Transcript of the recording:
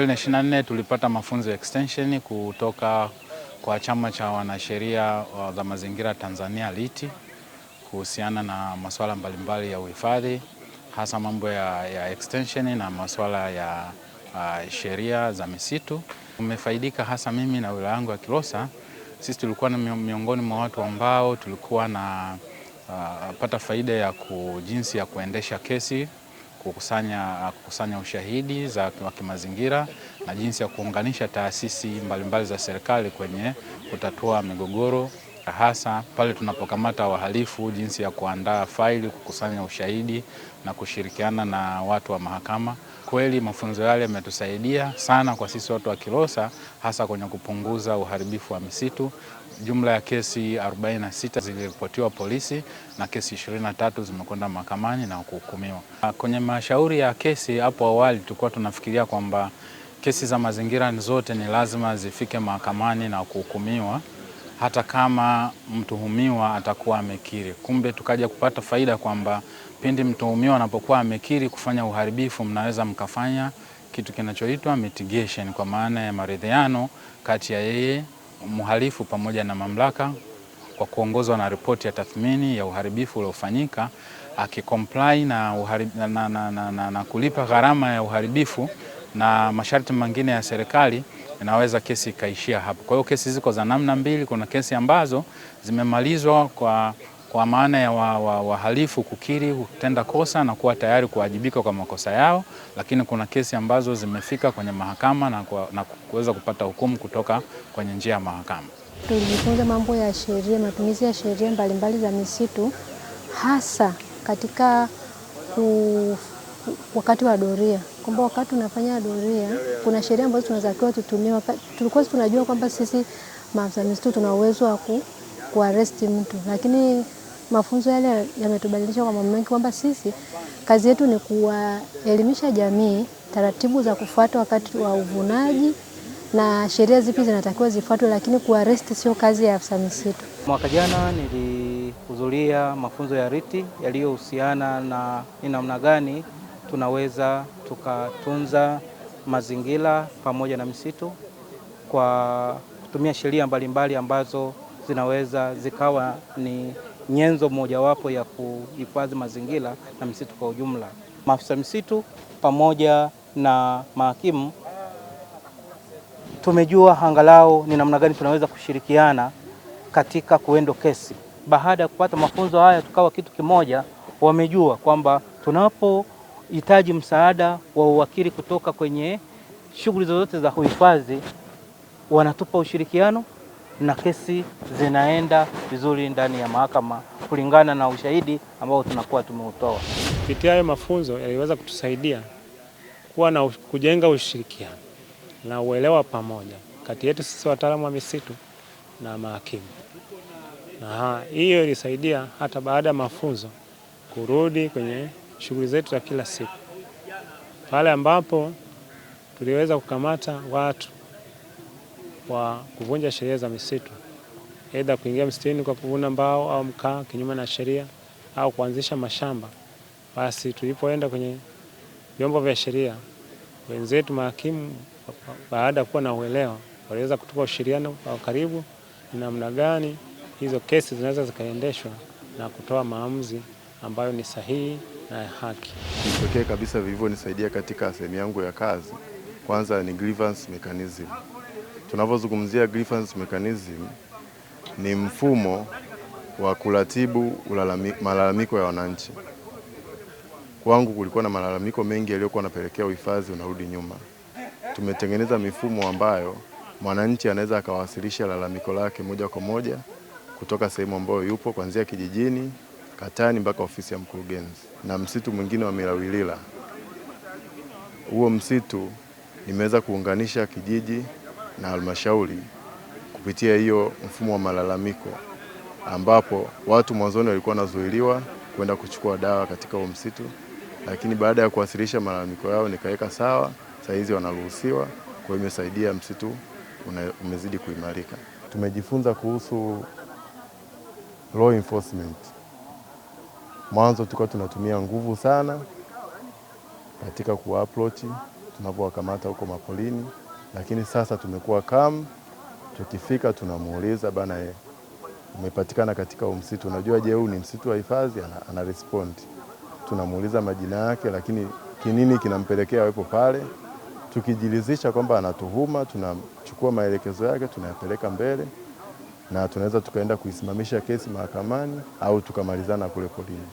2024 tulipata mafunzo ya extension kutoka kwa Chama cha Wanasheria za Mazingira Tanzania LITI kuhusiana na masuala mbalimbali ya uhifadhi, hasa mambo ya extension na masuala ya sheria za misitu. Tumefaidika hasa mimi na wilaya yangu ya Kilosa. Sisi tulikuwa na miongoni mwa watu ambao tulikuwa na pata faida ya jinsi ya kuendesha kesi, kukusanya ushahidi za wa kimazingira na jinsi ya kuunganisha taasisi mbalimbali za serikali kwenye kutatua migogoro, hasa pale tunapokamata wahalifu, jinsi ya kuandaa faili, kukusanya ushahidi na kushirikiana na watu wa mahakama. Kweli mafunzo yale yametusaidia sana kwa sisi watu wa Kilosa, hasa kwenye kupunguza uharibifu wa misitu. Jumla ya kesi 46 ziliripotiwa polisi na kesi 23 zimekwenda mahakamani na kuhukumiwa. Kwenye mashauri ya kesi, hapo awali tulikuwa tunafikiria kwamba kesi za mazingira zote ni lazima zifike mahakamani na kuhukumiwa hata kama mtuhumiwa atakuwa amekiri. Kumbe tukaja kupata faida kwamba pindi mtuhumiwa anapokuwa amekiri kufanya uharibifu, mnaweza mkafanya kitu kinachoitwa mitigation, kwa maana ya maridhiano kati ya yeye mhalifu pamoja na mamlaka kwa kuongozwa na ripoti ya tathmini ya uharibifu uliofanyika. Akicomply na kulipa gharama ya uharibifu na masharti mengine ya serikali, inaweza kesi ikaishia hapo. Kwa hiyo kesi ziko za namna mbili. Kuna kesi ambazo zimemalizwa kwa maana ya wahalifu kukiri kutenda kosa na kuwa tayari kuwajibika kwa makosa yao, lakini kuna kesi ambazo zimefika kwenye mahakama na kuweza kupata hukumu kutoka kwenye njia ya mahakama. Tulijifunza mambo ya sheria, matumizi ya sheria mbalimbali za misitu, hasa katika wakati wa doria, kwamba wakati unafanya doria kuna sheria ambazo tunatakiwa tutumie. Tulikuwa tunajua kwamba sisi maafisa misitu tuna uwezo wa kuarrest mtu, lakini mafunzo yale yametubadilisha kwa mambo mengi, kwamba sisi kazi yetu ni kuwaelimisha jamii taratibu za kufuata wakati wa uvunaji na sheria zipi zinatakiwa zifuatwe, lakini kuarrest sio kazi ya afisa misitu. Mwaka jana nilihudhuria mafunzo ya RITI yaliyohusiana na ni namna gani tunaweza tukatunza mazingira pamoja na misitu kwa kutumia sheria mbalimbali ambazo zinaweza zikawa ni nyenzo mojawapo ya kuhifadhi mazingira na misitu kwa ujumla. Maafisa misitu pamoja na mahakimu tumejua angalau ni namna gani tunaweza kushirikiana katika kuendo kesi. Baada ya kupata mafunzo haya tukawa kitu kimoja, wamejua kwamba tunapohitaji msaada wa uwakili kutoka kwenye shughuli zozote za uhifadhi, wanatupa ushirikiano na kesi zinaenda vizuri ndani ya mahakama kulingana na ushahidi ambao tunakuwa tumeutoa. Kupitia hayo mafunzo yaliweza kutusaidia kuwa na kujenga ushirikiano na uelewa pamoja kati yetu sisi wataalamu wa misitu na mahakimu. Na hiyo ilisaidia hata baada ya mafunzo kurudi kwenye shughuli zetu za kila siku, pale ambapo tuliweza kukamata watu wa kuvunja sheria za misitu, aidha kuingia msituni kwa kuvuna mbao au mkaa kinyume na sheria au kuanzisha mashamba. Basi tulipoenda kwenye vyombo vya sheria, wenzetu mahakimu, baada ya kuwa na uelewa, waliweza kutupa ushirikiano wa karibu ni namna gani hizo kesi zinaweza zikaendeshwa na kutoa maamuzi ambayo ni sahihi na ya haki. Pekee kabisa vilivyonisaidia katika sehemu yangu ya kazi, kwanza ni grievance mechanism. Tunapozungumzia grievance mechanism ni mfumo wa kuratibu malalamiko ya wananchi. Kwangu kulikuwa na malalamiko mengi yaliyokuwa yanapelekea uhifadhi unarudi nyuma. Tumetengeneza mifumo ambayo mwananchi anaweza akawasilisha lalamiko lake moja kwa moja kutoka sehemu ambayo yupo, kuanzia kijijini, katani mpaka ofisi ya mkurugenzi. Na msitu mwingine wa Milawilila, huo msitu nimeweza kuunganisha kijiji na halmashauri kupitia hiyo mfumo wa malalamiko, ambapo watu mwanzoni walikuwa wanazuiliwa kwenda kuchukua dawa katika huo msitu, lakini baada ya kuwasilisha malalamiko yao nikaweka sawa, saa hizi wanaruhusiwa. Kwa hiyo imesaidia msitu umezidi kuimarika. Tumejifunza kuhusu law enforcement. Mwanzo tulikuwa tunatumia nguvu sana katika kuapproach tunapowakamata huko mapolini, lakini sasa tumekuwa calm. Tukifika tunamuuliza bana, umepatikana katika huu msitu, unajua je, huu ni msitu wa hifadhi? Ana respond. Tunamuuliza majina yake, lakini kinini kinampelekea awepo pale. Tukijiridhisha kwamba anatuhuma, tunachukua maelekezo yake tunayapeleka mbele, na tunaweza tukaenda kuisimamisha kesi mahakamani au tukamalizana kule polini.